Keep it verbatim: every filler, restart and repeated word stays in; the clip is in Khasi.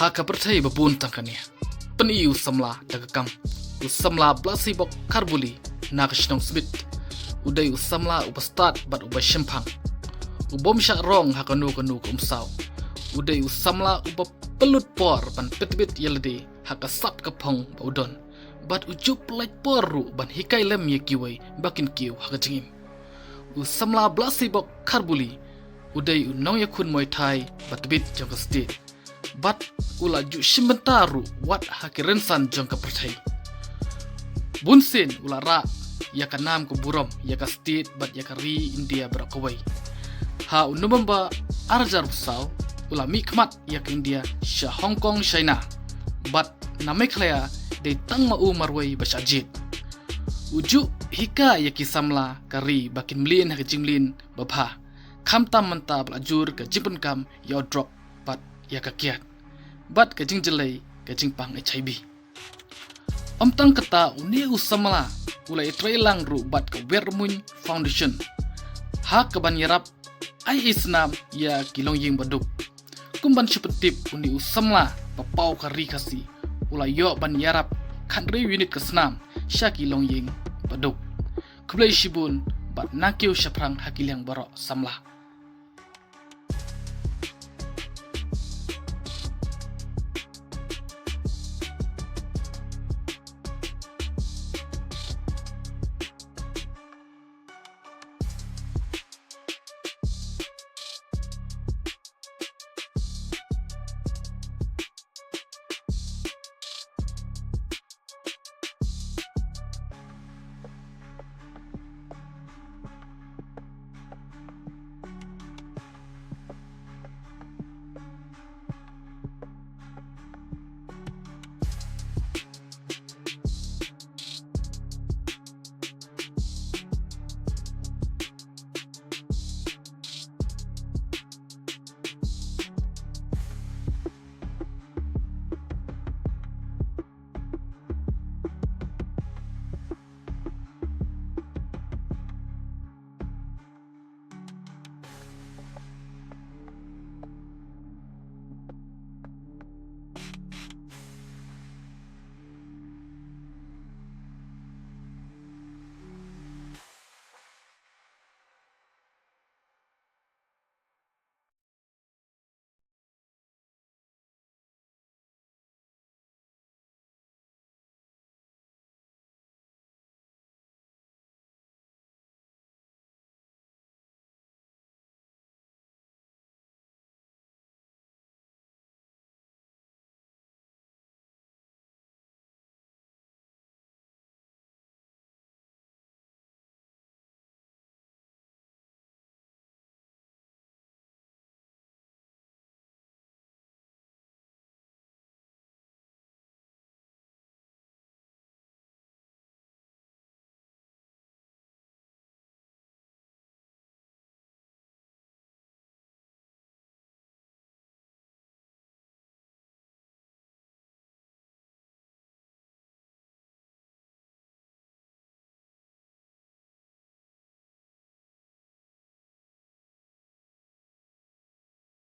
Ha ka pyrthei ba bun tang kane, pyni u samla da ka kam. U samla Blasiebok Kharbuli na ka shnong Smit u dei u samla uba stad bad uba shemphang, u bym shah rong ha kano kano ka umsaw. U dei u samla uba pynlut por ban pyntbit ïa lade ha ka sap ka phong ba u don, bad u ju pynlait por ruh ban hikai lem ïa kiwei ba kin kiew ha ka jingim. U samla Blasiebok Kharbuli u dei u nongïakhun Muay Thai ba tbit jong ka state, bad u la ju shim bynta ruh wat ha ki rynsan jong ka pyrthei. Bun sien u la rah ïa ka nam ka burom ïa ka state bad ïa ka ri India baroh kawei. Ha u November ar hajar arphew saw u la mihkhmat ïa ka India sha Hong Kong, China, bad na Meghalaya dei tang ma u marwei ba shah jied. U ju hikai ïa ki samla ka ri ba kin mlien ha ka jingmlien ba bha, khamtam mynta ba la jur ka jingpynkam ïa u drok bad ïa ka kiad, bad ka jingjyllei ka jingpang HIV. Ym tang kata, une u samla u la ïatrei lang ruh bad ka Wer Rymmuiñ Foundation ha kaban ïarap ai ei snam ïa ki longïing baduk. Kum ban shu pyntip, une u samla ba paw ka ri Khasi u la ïoh ban ïarap khathynriew unit ka snam sha ki longïing baduk. Khublei shibun bad na kiew shaphrang ha ki liang baroh samla.